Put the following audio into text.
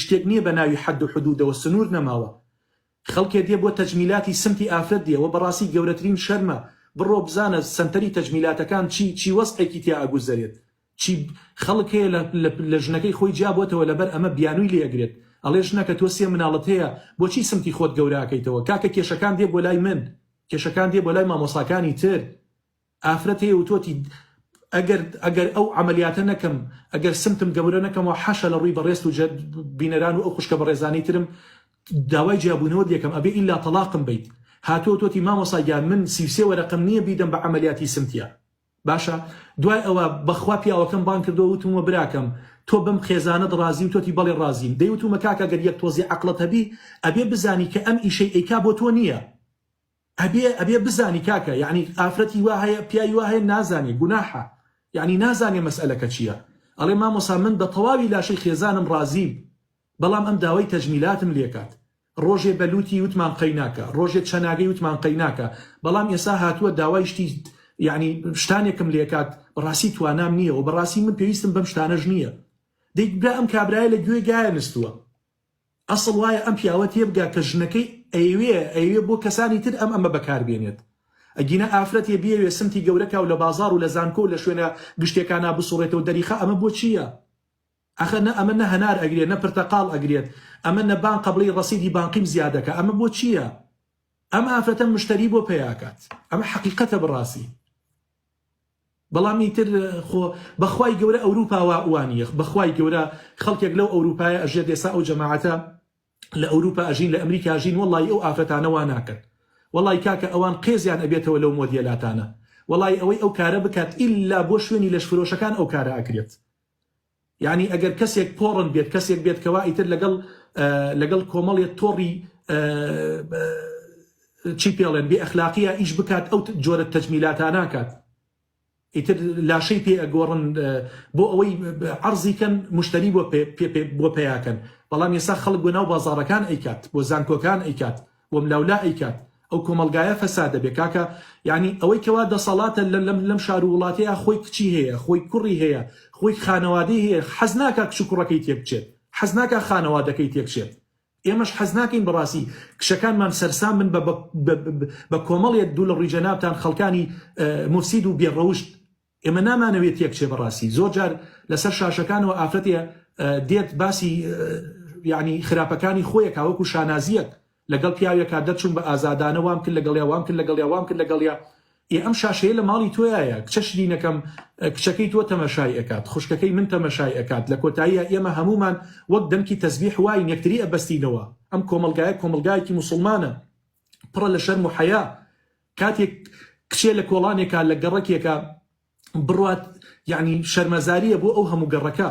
شتێک نیە بە ناوی حەد و حدودەوە سنور نەماوە خەڵکێ دێ بۆ تەجمیلاتی سمتی ئافرەت دێ وە بەڕاستی گەورەترین شەرمە بڕۆ بزانە سەنتەری تەجمیلاتەکان چی چی وەزعێکی تیا ئەگوزەرێت چی خەڵک هەیە لە لە ژنەکەی خۆی جیا بۆتەوە لەبەر ئەمە بیانوی لێ ئەگرێت ئەڵێ ژنەکە تۆ سێ مناڵت هەیە بۆچی سمتی خۆت گەورە ئەکەیتەوە کاکە کێشەکان دێ بۆ لای من کێشەکان دێ بۆ لای مامۆساکانی تر ئافرەت هەیە وتۆتی ئەگەر ئەگەر ئەو عەمەلیاتە نەکەم ئەگەر سمتم گەورە نەکەمەوە حاشا لە ڕووی بەڕێزت و بینەران و ئەو خوشکە بەڕێزانەی ترم داوای جیابوونەوەت لێکەم ئەبێ ئیلا تەڵاقم بەیت هاتووە وتۆتی مامۆستا گیان من 33 وەرەقەم نییە بیدەم بە عەمەلیاتی سمتیا باشە دوای ئەوە بەخوا پیاوەکەم بانگ کردەوە وتموە براکەم تۆ بەم خێزانەت ڕازی وتۆتی بەڵێ ڕازیم دەی وتومە کاکە گەر یەک تۆزی عەقڵت هەبی ئەبێ بزانی کە ئەم ئیشەی ئەیکا بۆ تۆ نییە ئەبێ ئەبێ بزانی کاکە یەعنی ئافرەتی وا هەیە پیاوی وا هەیە نازانێ گوناحە یەعنی نازانێ مەسئەلەکە چیە ئەڵێ مامۆسا من بە تەواوی لاشەی خێزانم ڕازیم بەڵام ئەم داوای تەجمیلاتم لێکات ڕۆژێ بە لوتی وتمان قەیناکە ڕۆژێ چەناگەی وتمان قەیناکە بەڵام ئێسا هاتووە داوای شتی یەعنی شتانێکم لێکات بەڕاستی توانام نییە و بەڕاستی من پێویستم بەم شتانەش نییە دەی برا ئەم کابرایە لە گوێ گایە نستووە ئەسڵ وایە ئەم پیاوە تێبگا کە ژنەکەی ئەیەوێ ئەیەوێ بۆ کەسانی تر ئەم ئەمە بەکار بێنێت ئەگینا ئافرەتێ بیەوێ سمتی گەورە کا و لە بازاڕ و لە زانکۆ و لە شوێنە گشتیەکانا بسوڕێتەوە دەریخا ئەمە بۆ چییە ئەخە نە ئەمە نە هەنار ئەگرێ نە پرتەقاڵ ئەگرێت ئەمە نە بانقە بڵێی ڕەسیدی بانقیم زیادەکا ئەمە بۆ چییە ئەم ئافرەتە مشتەری بۆ پەیاکات ئەمە حەقیقەتە بەڕاستی. بەڵام ئیتر خۆ بەخوای گەورە ئەوروپا وا وانیە بەخوای گەورە خەڵکێک لەو ئەوروپایە ئەژێت ئێستا ئەو جەماعەتە لە ئەوروپا ئەژین لە ئەمریکا ژین وەڵی ئەو ئافرەتانە وا ناکەن وەڵی کاکە ئەوان قێزیان ئەبێتەوە لەو مۆدیەلاتانە وەڵی ئەوەی ئەو کارە بکات ئیلا بۆ شوێنی لەشفرۆشەکان ئەو کارە ئەکرێت یانی ئەگەر کەسێک پۆڕن بێت کەسێک بێت کەوا ئیتر لەگەڵ لەگەڵ کۆمەڵێ تۆڕی چی پێڵێن بێ ئەخلاقیە ئیش بکات ئەو جۆرە تەجمیلاتاناکات ئیتر لاشەی پێ ئەگۆڕن بۆ ئەوەی عەرزی کەن مشتری بۆ بۆ پیاکەن بەڵام ئێستا خەڵک بۆ ناو بازاڕەکان ئەیکات بۆ زانکۆکان ئەیکات بۆ ملاولا ئەیکات ئەو کۆمەڵگایە فەسادە بێ کاکە یانی ئەوەی کەوا دەسەڵاتە لە لەم لەم شار و وڵاتەیا خۆی کچی هەیە خۆی کوڕی هەیە خۆی خانەوادەی هەیە حەز ناکا کچ و کوڕەکەی تێک بچێت حەز ناکا خانەوادەکەی تێک چێت ئێمەش حەز ناکەین بەڕاستی کچەکانمان سەرسام بن بە بە کۆمەڵێک دوو لە ڕووی جەنابتان خەڵکانی موفسید و بێ ڕەوشت ئێمە نامانەوێت تێک چێ بەڕاستی زۆر جار لەسەر شاشەکانەوە ئافرەتێ دێت باسی یعنی خراپەکانی خۆیەکا وەکو شانازیەک لەگەڵ پیاوێکا دەرچوون بە ئازادانە وام کرد لەگەڵیا وام کرد لەگەڵیا وام کرد لەگەڵیا ئێ ئەم شاشەیە لە ماڵی تۆیایە کچە شرینەکەم کچەکەی تۆ تەمەشای ئەکات خوشکەکەی من تەمەشای ئەکات لە کۆتاییە ئێمە هەمومان وەک دەنکی تەزبیح واین یەکتری ئەبەستینەوە ئەم کۆمەڵگایە کۆمەڵگایەکی موسڵمانە پڕە لە شەرم و حەیا کاتێک کچێ لە کۆڵانێکا لە گەڕەکێکا بڕوات یعنی شەرمەزاریە بۆ ئەو هەموو گەڕەکە.